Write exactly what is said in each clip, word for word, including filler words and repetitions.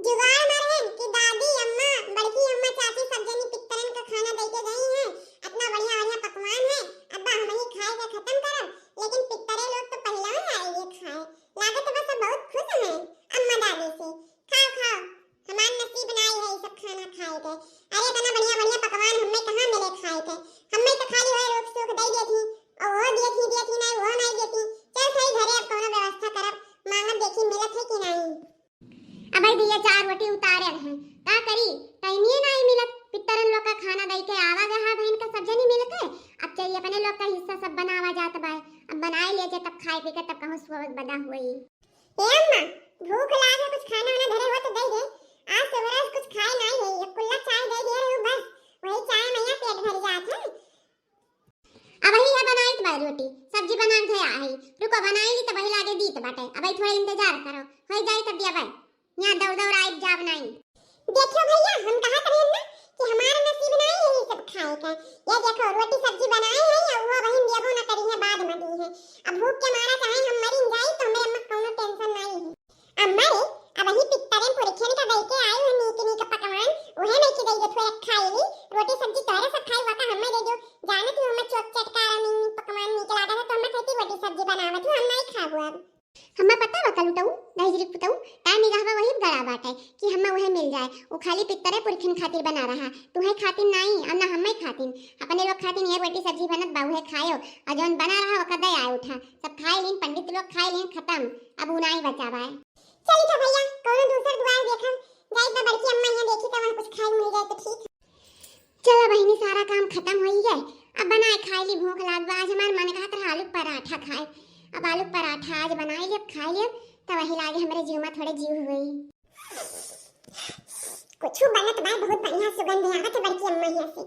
जुगाड़ मारे हैं कि दादी, अम्मा, बड़की अम्मा, चाची सब जनी पित्तरन का खाना दे के गई हैं। इतना बढ़िया बढ़िया पकवान है, अब्बा हम ही खाए के खत्म करब, लेकिन पित्तरे लोग तो पहले ही आए ये खाए। लागत बस सब बहुत खुश हैं अम्मा दादी से। खाओ खाओ, हमार नसीब नाई है ये सब खाना खाए के। अरे इतना बढ़िया बढ़िया पकवान हमें कहाँ मिले खाए के? हमें तो खाली वही रोक सूख दे देती, और वो देती देती नहीं, वो नहीं देती। चल सही घरे अब कोनो व्यवस्था करब, मांगब देखी मिलत है कि नहीं। अबे दिया चार रोटी उतारे रहे, का करी? टाइमिए नाई मिलत, पित्तरन लोग का खाना दई के आवा गहा बहन का सब जनी मिल के। अब चाहिए अपने लोग का हिस्सा सब बनावा जात बाय। अब बनाए ले जे तब खाए पी के तब कहूँ सोवत बदा हुई। ए अम्मा, भूख लागे कुछ खाना वाना धरे हो तो दे दे। आज सुबह से कुछ खाए नाई है, एक कुल्ला चाय दे दे रहे हो बस, वही चाय में यहाँ पेट भर जात है। अबही है बनाइत बा रोटी, सब्जी बना के है आई। रुको बनाई ली तो वही लागे दीत बाटे। अबही थोड़ा इंतजार करो, होई जाई तब दिया भाई। यहाँ दौड़ दौड़ आई जाब नाई। देखो भैया, हम कहा करें ना कि हमारा नसीब नाई है ये सब खाए का। ये देखो रोटी सब्जी बनाए है या वो वही देबो ना करी है, बाद में दी है। अब भूख के मारा चाहे हम मरी जाई तो हमें अम्मा कोनो टेंशन नाई है। अम्मा रे, अबही पित्तरे पुरखियन का दई के आई है नीक नीक पकवान, उहे नहीं के दई दे थोड़ा खाई ली। रोटी सब्जी तोहरे सब खाई वाका हमें दे दो। जानत हूँ हमें चोक चटकारा नीक नीक पकवान नीक लागत है तो हमें खेती रोटी सब्जी बनावत हूँ, हम नहीं खाबो अब। हमें पता बा कलुटऊ, दहिजरी पुतऊ, तार निगाह बा वही गड़ा बाटे कि हमें उहे मिल जाए। वो खाली पित्तरे पुरखिन खातिर बना रहा, तुहे खातिर नाई और ना हमें खातिर। अपने लोग खातिर ये रोटी सब्जी बनत बा उहे खायो, और जौन बना रहा ओकर दया उठा। सब खाए लीन, पंडित लोग खाए लीन, खत्म। अब उ नाई बचा बाय। चली तो भैया, कौनो दूसर दुआर देखम। जाई तो बड़की अम्मा यहाँ देखी तो वहाँ कुछ खाए मिल जाए तो ठीक। चला बहिनी, सारा काम खत्म होई गए। अब बनाए खाए ली, भूख लाग बा। आज हमार मन कहत रहा आलू पराठा खाए। अब आलू पराठा आज बनाए ली, अब खाए ली, तब वही लागे हमरे जीव में थोड़े जीव हुई। कुछ बनत बा, बहुत बढ़िया सुगंध आवत है बड़की अम्मा यहाँ से।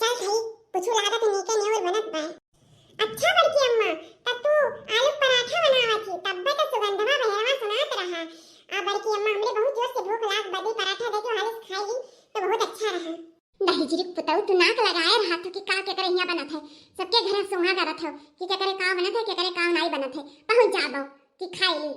चल खाई, कुछ लागत है नीके नेवर बनत बा। अच्छा बड़की अम्मा, तब तू आलू पराठा बनावत ही, तब्बे तो सुगंधवा बहेरवा सुनात रहा। आ बड़की अम्मा, हमरे बहुत जोर से भूख लाग बा, दी पराठा दे के हाली से खाई ली तो बहुत अच्छा रहा। दहिजरी पुतऊ, तू नाक लगाए रहा तू कि का केकरे हियां बनत है। सबके घरे सुहा करत हो कि केकरे का बनत है, केकरे का नाई बनत है। पहुंच जाबो कि खाई ली।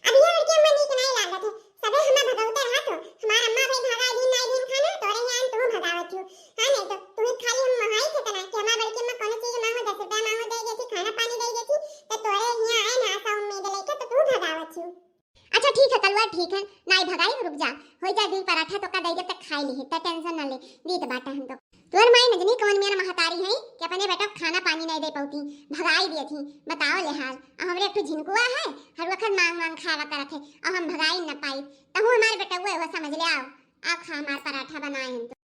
अब ये बड़की अम्मा नीक नाई लागत है, सबे हमें भगवते रहा तो। हमार अम्मा भाई भगाई दिन नाई दिन खाना, तोरे हियां तू भगावत हो। हाँ, नहीं तो तू ही खाली हम महाई थे तना कि हमार बड़की अम्मा कोनो चीज मांगो, दस रुपया मांगो दे देती, खाना पानी दे देती, तो तोरे हियां आए ना ऐसा उम्मीद लेके तो तू भगावत हो। अच्छा ठीक है कलुआ, ठीक है, नाई भगाई, रुक जा, हो जा, दुई पराठा तो का दे दे तक खाई ली है, तो टेंशन ना ले, दीत बाटा हम तो। तोर माई नजनी कवन मेरा महतारी है कि अपने बेटा को खाना पानी नहीं दे पाती, भगाई दिए थी। बताओ ले हाल, अब हमरे एक ठो झिनकुआ है, हर वक्त मांग मांग खावा करत है, अब हम भगाई न पाई, तहु हमारे बेटउआ वो समझ ले आओ, आओ खा हमार पराठा बनाए हम तो।